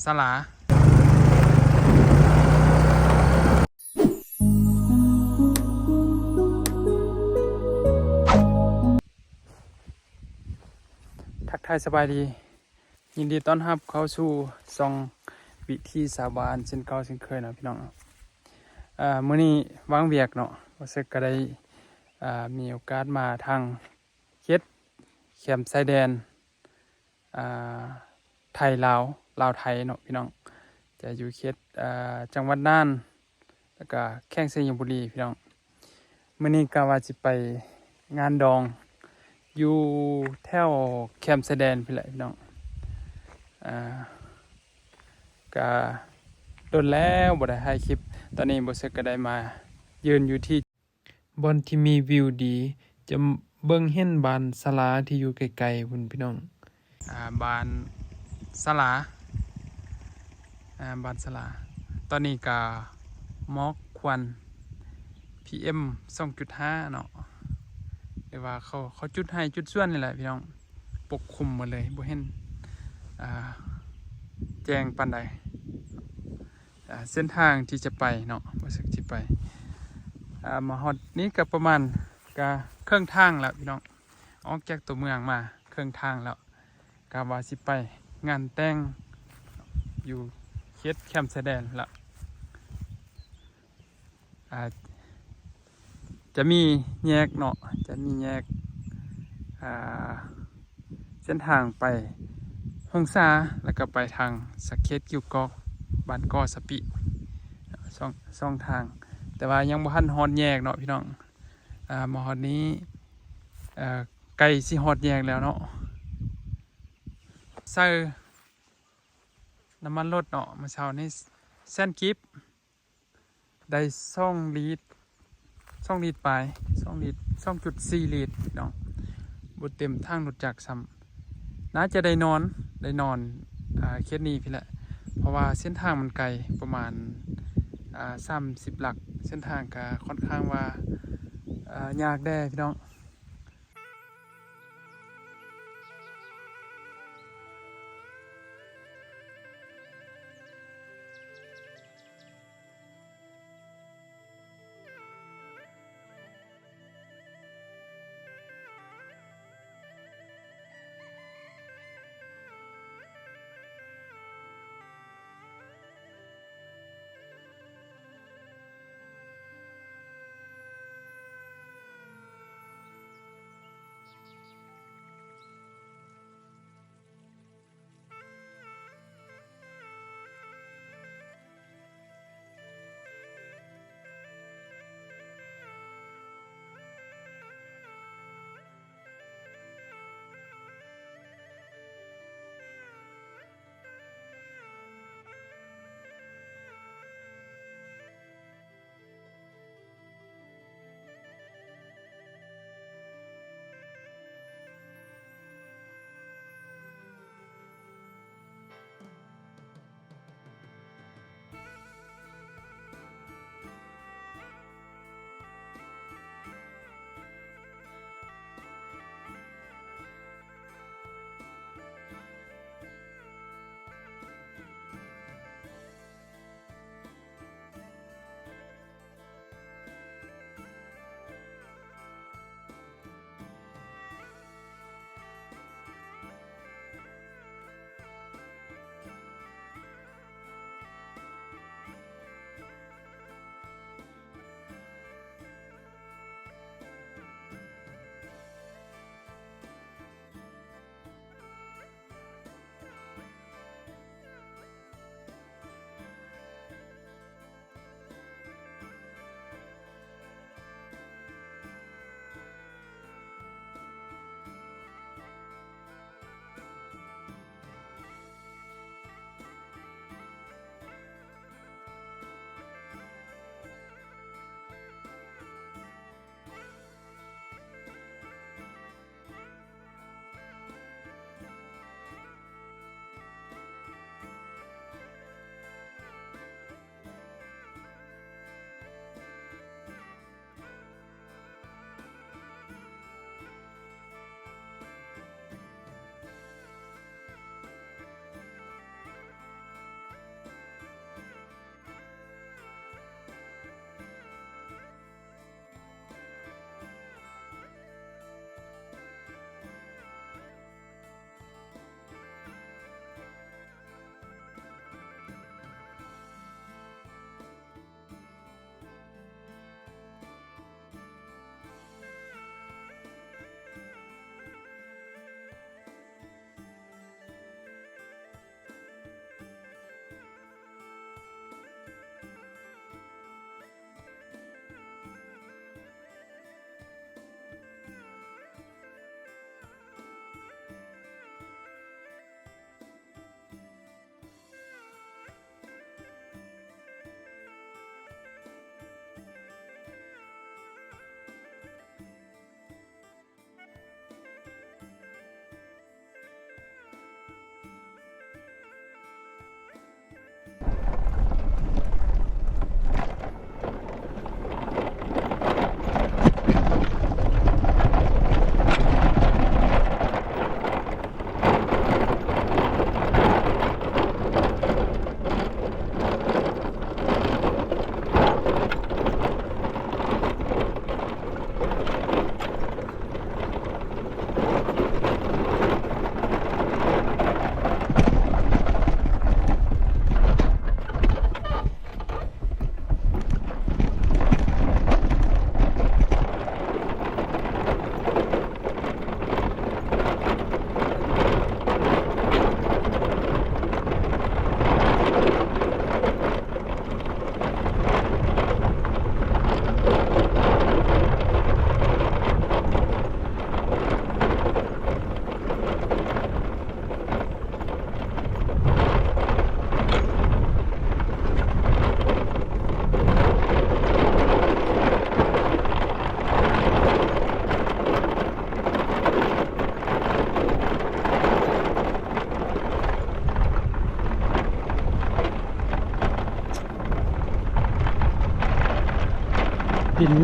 ສາລາ. ທັກທາຍສະບາຍດີ ຍິນດີຕ້ອນຮັບເຂົ້າສູ່ຊ່ອງວິຖີຊາວບ້ານເຊັ່ນເກົ່າເຊັ່ນເຄີຍເນາະພີ່ນ້ອງ. ເອີ ມື້ນີ້ວ່າງວຽກເນາະ ບໍ່ເສັກກໍໄດ້ ເອີ ມີໂອກາດມາທາງເຂດແຄມຊາຍແດນ ອ່າ ໄທລາວ ລາວໄທເນາະພີ່ນ້ອງ ຈະຢູ່ເຂດ ອ່າ ຈັງຫວັດນ່ານ ແລ້ວກະແຂວງໄຊຍະບູລີພີ່ນ້ອງ. ມື້ນີ້ກະວ່າຊິໄປງານດອງຢູ່ແຖວແຄມຊາຍແດນພຸ້ນແຫຼະພີ່ນ້ອງ. ອ່າ ກະດົນແລ້ວບໍ່ໄດ້ຖ່າຍຄລິບ ຕອນນີ້ບໍ່ເສັກກໍໄດ້ມາຢືນຢູ່ທີ່ ບ່ອນທີ່ມີວິວດີ ຈະເບິ່ງເຫັນບ້ານສາລາທີ່ຢູ່ໄກໆພຸ້ນພີ່ນ້ອງ. ອ່າ ບ້ານສາລາ ອ່າ ບ້ານສາລາ ຕອນນີ້ກະໝອກຄວັນ ພີເອັມ ສອງຈຸດຫ້າເນາະ ຫຼືວ່າເຂົາ ເຂົາຈຸດໄຮ່ຈຸດສວນນີ້ແຫຼະພີ່ນ້ອງ ປົກຄຸມໝົດເລີຍ ບໍ່ເຫັນ ອ່າ ແຈ້ງປານໃດ. ອ່າ ເສັ້ນທາງທີ່ຈະໄປເນາະ ບໍ່ເສັກຊິໄປ ອ່າ ມາຮອດນີ້ກໍປະມານ ກໍເຄິ່ງທາງແລ້ວພີ່ນ້ອງ ອອກຈາກຕົວເມືອງມາເຄິ່ງທາງແລ້ວ ກໍວ່າຊິໄປງານແຕ່ງຢູ່ເຂດແຄມຊາຍແດນແລ້ວ. ອ່າ ຈະມີແຍກເນາະ ຈະມີແຍກ ອ່າ ເສັ້ນທາງໄປຫົງສາ ແລ້ວກໍໄປທາງສະເຂດ ກິວກອກ ບ້ານກໍສະປິ ສອງ ສອງທາງ ແຕ່ວ່າຍັງບໍ່ທັນຮອດແຍກເນາະພີ່ນ້ອງ. ອ່າ ມາຮອດນີ້ ເອີ ໃກ້ຊິຮອດແຍກແລ້ວເນາະ. ໃສ່ນ້ຳມັນລົດເນາະ ມື້ເຊົ້ານີ້ ແສນກີບ ໄດ້ສອງລິດ ສອງລິດປາຍ ສອງລິດ ສອງຈຸດສີ່ລິດເນາະ ບໍ່ເຕັມຖັງລົດຈັກຊ້ຳ. ໜ້າຈະໄດ້ນອນ ໄດ້ນອນ ອ່າ ເຂດນີ້ພີ້ແຫຼະ ເພາະວ່າເສັ້ນທາງມັນໄກ ປະມານ ອ່າ ສາມສິບຫຼັກ ເສັ້ນທາງກະຂ້ອນຂ້າງວ່າ ອ່າ ຍາກແດ່ພີ່ນ້ອງ.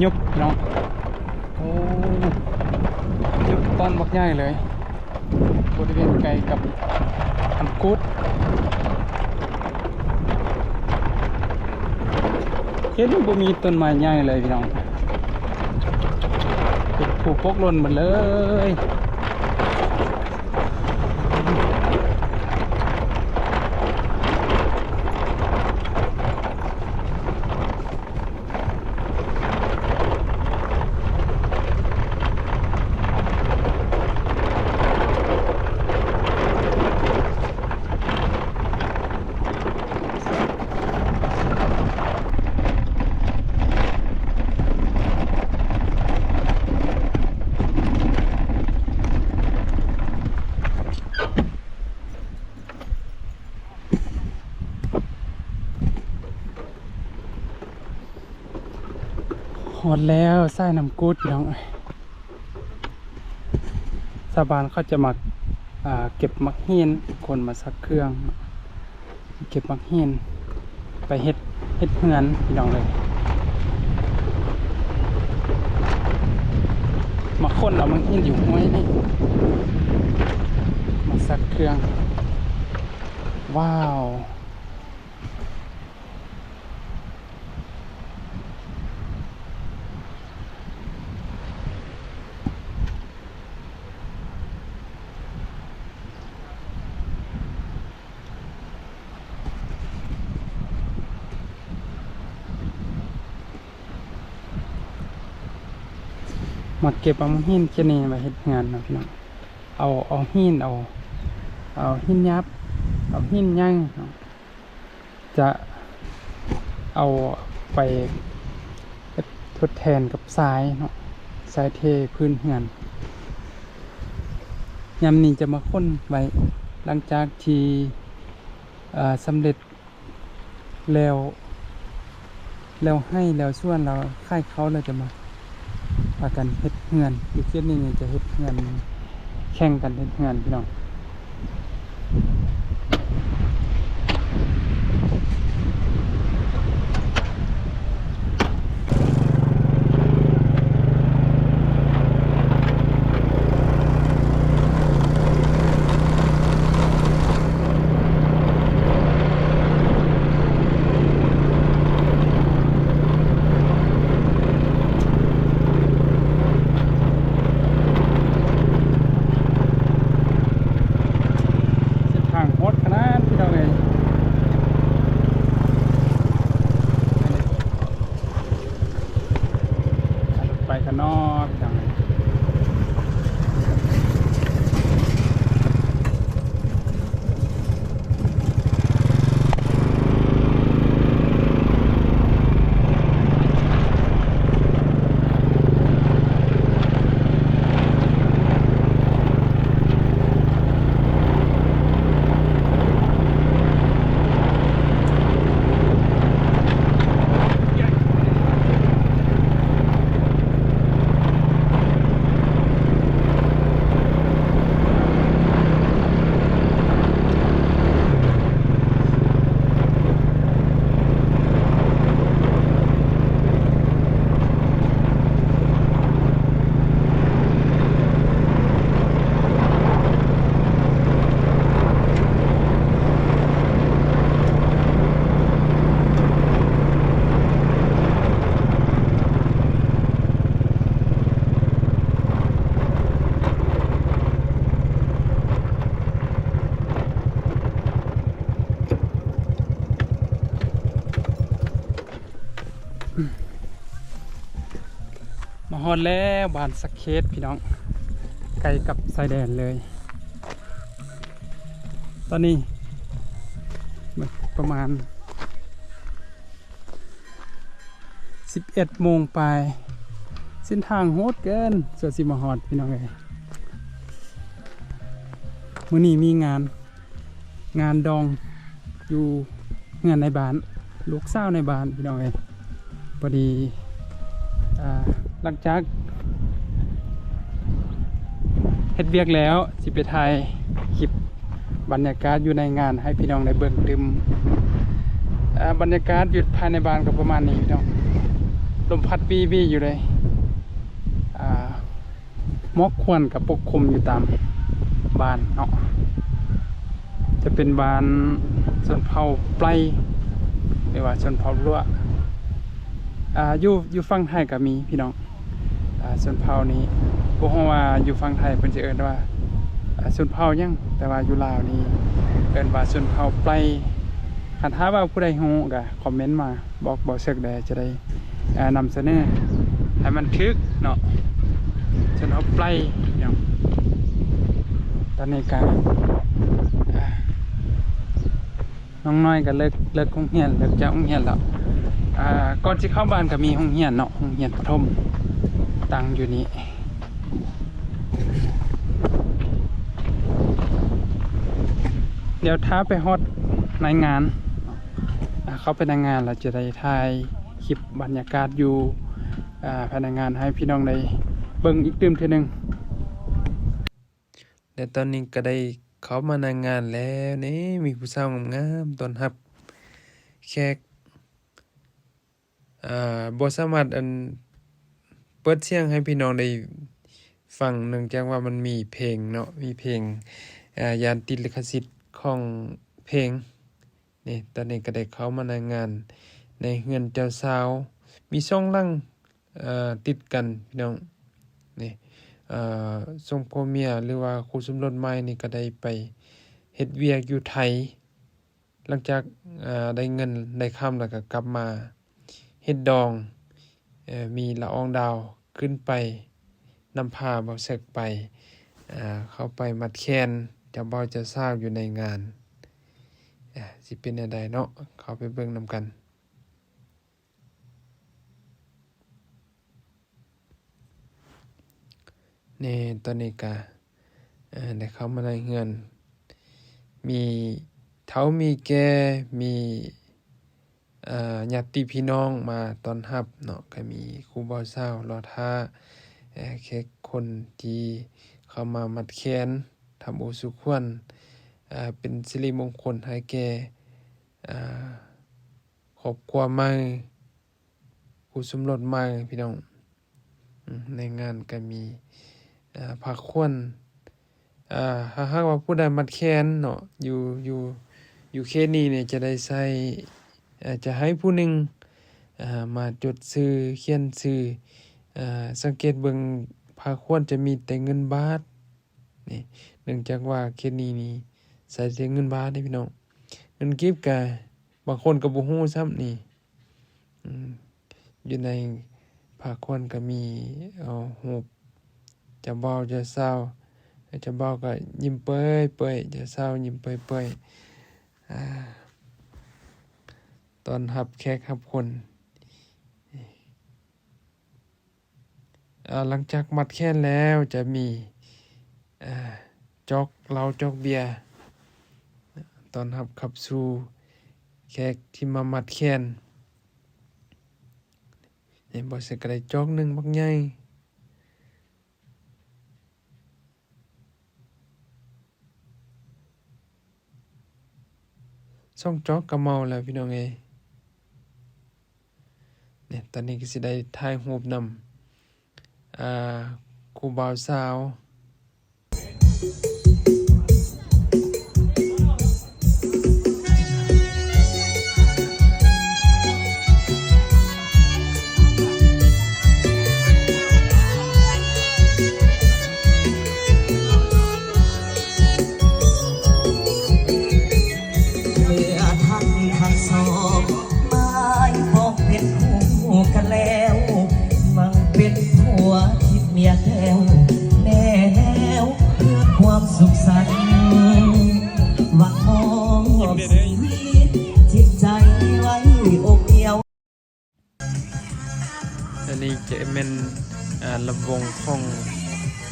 ຍຸບເນາະ ໂອ້ ຍຸບຕ້ນບັກໃຫຍ່ເລີຍ ບໍລິເວນໃກ້ກັບນ້ຳກູດ ເຫັນບໍ່ມີຕົ້ນໄມ້ໃຫຍ່ເລີຍພີ່ນ້ອງ ເປັນພູປົກຫຼົ່ນໝົດເລີຍ. ຮອດແລ້ວ ຊາຍນ້ຳກູດ ພີ່ນ້ອງເອີຍ. ຊາວບ້ານເຂົາຈະມັກ ອ່າ ເກັບໝາກຫີນ ຂົນມາຊັກເຄື່ອງ ເກັບໝາກຫີນໄປເຮັດ ເຮັດເຮືອນ ພີ່ນ້ອງເອີຍ. ມາຂົນເອົາໝາກຫີນຢູ່ຫ້ວຍນີ້ ມາຊັກເຄື່ອງ. ວ້າວ. ມາເກັບເອົາຫີນເຂດນີ້ໄວ້ເຮັດເຮືອນເນາະພີ່ນ້ອງ. ເອົາ ເອົາຫີນ ເອົາ ເອົາຫີນຫຍາບ ເອົາຫີນຫຍັງເນາະ ຈະເອົາໄປທົດແທນກັບຊາຍເນາະ ຊາຍເທພື້ນເຮືອນ. ຍາມນີ້ຈະມາຂົນໄວ້ ຫຼັງຈາກທີ່ ເອີ ສຳເລັດແລ້ວ ແລ້ວໄຮ່ແລ້ວສວນ ແລ້ວຂາຍເຂົ້າ ແລ້ວຈະມາ ພາກັນເຮັດເຮືອນ. ຢູ່ເຂດນີ້ຈະເຮັດເຮືອນ ແຂ່ງກັນເຮັດເຮືອນ ພີ່ນ້ອງ. ເສັ້ນທາງໂຫດຂະໜາດ ພີ່ນ້ອງເອີຍ. ໄປກັນເນາະ ພີ່ນ້ອງເອີຍ. ມາຮອດແລ້ວ ບ້ານສັກເຂດ ພີ່ນ້ອງ ໃກ້ກັບຊາຍແດນເລີຍ. ຕອນນີ້ປະມານສິບເອັດໂມງປາຍ ເສັ້ນທາງໂຫດເກີນ ກວ່າຊິມາຮອດ ພີ່ນ້ອງເອີຍ. ມື້ນີ້ມີງານ ງານດອງຢູ່ເຮືອນນາຍບ້ານ ລູກສາວນາຍບ້ານ ພີ່ນ້ອງເອີຍ. ພໍດີ ອ່າ ຫຼັງຈາກເຮັດວຽກແລ້ວ ຊິໄປຖ່າຍຄລິບບັນຍາກາດຢູ່ໃນງານໃຫ້ພີ່ນ້ອງໄດ້ເບິ່ງຕື່ມ. ອ່າ ບັນຍາກາດຢູ່ພາຍໃນບ້ານກໍປະມານນີ້ ພີ່ນ້ອງ. ລົມພັດວີໆຢູ່ເດ້. ອ່າ ໝອກຄວັນກໍປົກຄຸມຢູ່ຕາມບ້ານເນາະ, ຈະເປັນບ້ານຊົນເຜົ່າໄປ ຫຼືວ່າຊົນເຜົ່າລົວ. ອ່າ ຢູ່ ຢູ່ຝັ່ງໄທກໍມີພີ່ນ້ອງ. ອ່າ ຊົນເຜົ່ານີ້ ບໍ່ຮູ້ວ່າຢູ່ຝັ່ງໄທເພິ່ນຊິເອີ້ນວ່າ ອ່າ ຊົນເຜົ່າຫຍັງ, ແຕ່ວ່າຢູ່ລາວນີ້ເອີ້ນວ່າຊົນເຜົ່າໄປ. ຄັນຖ້າວ່າຜູ້ໃດຮູ້ກໍຄອມເມັນມາບອກເບົາເສິກແດ່ ຈະໄດ້ ອ່າ ນຳສະເໜີໃຫ້ມັນຖືກເນາະ. ຊົນເຜົ່າໄປເນາະ. ຕອນນີ້ກໍ ອ່າ ນ້ອງນ້ອຍກໍເລີກ ເລີກໂຮງຮຽນ ເລີກຈາກໂຮງຮຽນແລ້ວ. ອ່າ ກ່ອນຊິເຂົ້າບ້ານກໍມີໂຮງຮຽນເນາະ, ໂຮງຮຽນປະຖົມຕັ້ງຢູ່ນີ້. ດຽວຖ້າໄປຮອດໃນງານ ອ່າ ເຂົ້າໄປໃນງານແລ້ວຈະໄດ້ຖ່າຍຄລິບບັນຍາກາດຢູ່ ອ່າ ພາຍໃນງານໃຫ້ພີ່ນ້ອງໄດ້ເບິ່ງອີກຕື່ມເທື່ອໜຶ່ງ. ແລະ ຕອນນີ້ກໍໄດ້ເຂົ້າມາໃນງານແລ້ວເນ, ມີຜູ້ສາວງາມໆຕ້ອນຮັບແຂກ. ອ່າ ບໍ່ສາມາດ ອັນ ເປີດສຽງໃຫ້ພີ່ນ້ອງໄດ້ຟັງ ເນື່ອງຈາກວ່າມັນມີເພງເນາະ, ມີເພງ ອ່າ ຢ້ານຕິດລິຂະສິດຂອງເພງ. ນີ້ ຕອນນີ້ກໍໄດ້ເຂົ້າມາໃນງານ ໃນເຮືອນເຈົ້າສາວ ມີສອງຫຼັງ ເອີ ຕິດກັນພີ່ນ້ອງ. ນີ້ ເອີ ສົງຜົວເມຍ ຫຼືວ່າຄູ່ສົມລົດໃໝ່ນີ້ ກໍໄດ້ໄປເຮັດວຽກຢູ່ໄທ. ຫຼັງຈາກ ເອີ ໄດ້ເງິນໄດ້ຄຳແລ້ວກໍກັບມາເຮັດດອງ, ເອີ ມີລະອອງດາວຂຶ້ນໄປນຳພາບ່າວເສິກໄປ ເອີ ເຂົ້າໄປມັດແຂນເຈົ້າບ່າວເຈົ້າສາວຢູ່ໃນງານ. ເອີ ຊິເປັນແນວໃດເນາະ, ເຂົ້າໄປເບິ່ງນຳກັນ. ແນ່ ຕອນນີ້ກະ ເອີ ໄດ້ເຂົ້າມາໃນເຮືອນ ມີເຖົ້າມີແກ່ ມີ ເອີ ຍາດຕິພີ່ນ້ອງມາຕ້ອນຮັບເນາະ, ກະມີຄູ່ບ່າວສາວລໍຖ້າ ເອີ ແຂກຄົນທີ່ເຂົ້າມາມັດແຂນ ທຳອຸສຸຂວັນ ເອີ ເປັນສິລິມົງຄົນໃຫ້ແກ່ ເອີ ຄອບຄົວໃໝ່ ຄູ່ສົມລົດໃໝ່ພີ່ນ້ອງ. ອືມ ໃນງານກະມີ ເອີ ພາຂວັນ ເອີ ຖ້າຫາກວ່າຜູ້ໃດມັດແຂນເນາະ ຢູ່ ຢູ່ ຢູ່ເຂດນີ້ນີ້ຈະໄດ້ໃຊ້ ເອີ ຈະໃຫ້ຜູ້ໜຶ່ງ ເອີ ມາຈົດຊື່ ຂຽນຊື່. ເອີ ສັງເກດເບິ່ງ ພາຂວັນຈະມີແຕ່ເງິນບາດ ນີ້ ເນື່ອງຈາກວ່າເຂດນີ້ນີ້ໃຊ້ແຕ່ເງິນບາດເດ້ພີ່ນ້ອງ, ເງິນກີບກະບາງຄົນກໍບໍ່ຮູ້ຊ້ຳນີ້. ອືມ ຢູ່ໃນພາຂວັນກໍມີ ເອົາ ຮູບເຈົ້າບ່າວເຈົ້າສາວ, ເຈົ້າບ່າວກໍຍິ້ມເປີຍໆ ເຈົ້າສາວຍິ້ມເປີຍໆ ອາ ຕ້ອນຮັບແຂກຮັບຄົນ. ເອີ ຫຼັງຈາກມັດແຂນແລ້ວຈະມີ ເອີ ຈອກເຫຼົ້າຈອກເບຍ ຕ້ອນຮັບຂັບສູ່ແຂກທີ່ມາມັດແຂນ. ນີ້ ບໍ່ເສັກກໍໄດ້ຈອກໜຶ່ງບັກໃຫຍ່. ສອງຈອກກໍເມົາແລ້ວພີ່ນ້ອງເອີຍ. ນີ້ ຕອນນີ້ກໍຊິໄດ້ຖ່າຍຮູບນຳ ອ່າ ຄູ່ບ່າວສາວ. ເມື່ອທັງທັງສອງໝາຍປອງເປັນຄູ່ກັນແລ້ວ ມັງເປັນຜົວຄິດເມຍແລ້ວ ແນ່ແນວເພື່ອຄວາມສຸກສັນ ຫວັງມອບຊີວິດຈິດໃຈໄວ້ອົບອຸ່ນ. ອັນນີ້ຈະແມ່ນ ອ່າ ລຳວົງຂອງ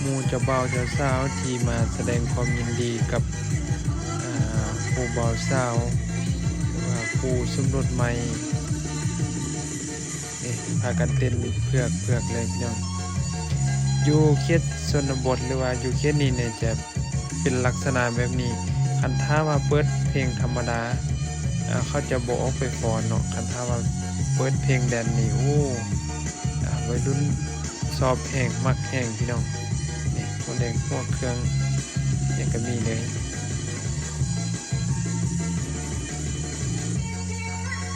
ໝູ່ເຈົ້າບ່າວເຈົ້າສາວທີ່ມາສະແດງຄວາມຍິນດີກັບ ອ່າ ຄູ່ບ່າວສາວ ຫຼືວ່າຄູ່ສົມລົດໃໝ່. ນີ້ ພາກັນເຕັ້ນເຜືອກໆເລີຍພີ່ນ້ອງ. ຢູ່ເຂດຊົນນະບົດ ຫຼືວ່າຢູ່ເຂດນີ້ນີ້ຈະ ເປັນລັກສະນະແບບນີ້. ຄັນຖ້າວ່າເປີດເພງທຳມະດາ ເຂົາຈະບໍ່ອອກໄປຟ້ອນເນາະ, ຄັນຖ້າວ່າເປີດເພງແດນນີ້ ໂອ້ ໄວລຸ້ນຊອບແຮງ ມັກແຮງພີ່ນ້ອງ. ນີ້ ໝູແດງ ຫົວເຄື່ອງຫຍັງກະມີເລີຍ.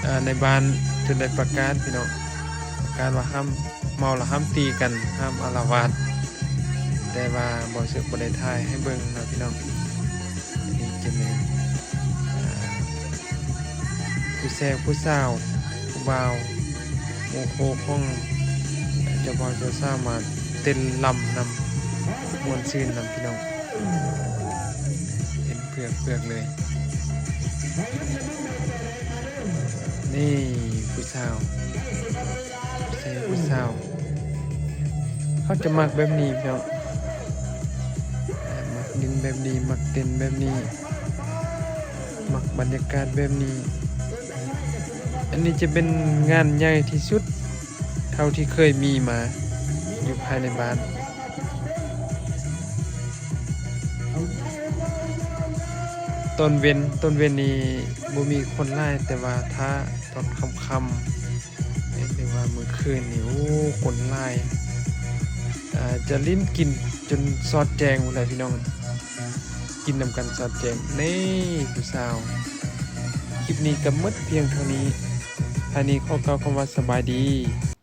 ອ່າ ໃນບ້ານຈົນໄດ້ປະກາດພີ່ນ້ອງ ປະກາດວ່າຫ້າມເມົາ ລະຫ້າມຕີກັນ ຫ້າມອາລະວາດ ແຕ່ວ່າບໍ່ເສິກບໍ່ໄດ້ຖ່າຍໃຫ້ເບິ່ງເນາະພີ່ນ້ອງ. ນີ້ຈະແມ່ນ ອ່າ ຜູ້ແຊງຜູ້ສາວ ຜູ້ບ່າວ ໝູ່ຄູ່ຂອງເຈົ້າບ່າວເຈົ້າສາວມາເຕັ້ນລຳນຳ ມ່ວນຊື່ນນຳພີ່ນ້ອງ. ເຕັມເຜືອກໆເລີຍ. ນີ້ຜູ້ສາວ ຜູ້ຊາຍຜູ້ສາວ ເຂົາຈະມັກແບບນີ້ພີ່ນ້ອງ ມັກຫຼິ້ນແບບນີ້ ມັກເຕັ້ນແບບນີ້ ມັກບັນຍາກາດແບບນີ້. ອັນນີ້ຈະເປັນງານໃຫຍ່ທີ່ສຸດເທົ່າທີ່ເຄີຍມີມາຢູ່ພາຍໃນບ້ານ. ຕອນເວັນ ຕອນເວັນນີ້ບໍ່ມີຄົນຫຼາຍ ແຕ່ວ່າຖ້າຕອນຄ່ຳໆ ຫຼືວ່າມື້ຄືນນີ້ ໂອ້ ຄົນຫຼາຍ ອ່າ ຈະຫຼິ້ນກິນຈົນສອດແຈ້ງພຸ້ນແຫຼະພີ່ນ້ອງ ກິນນຳກັນສອດແຈ້ງ. ນີ້ຜູ້ສາວ. ຄລິບນີ້ກະໝົດພຽງເທົ່ານີ້ ທ້າຍນີ້ຂໍກ່າວຄຳວ່າສະບາຍດີ.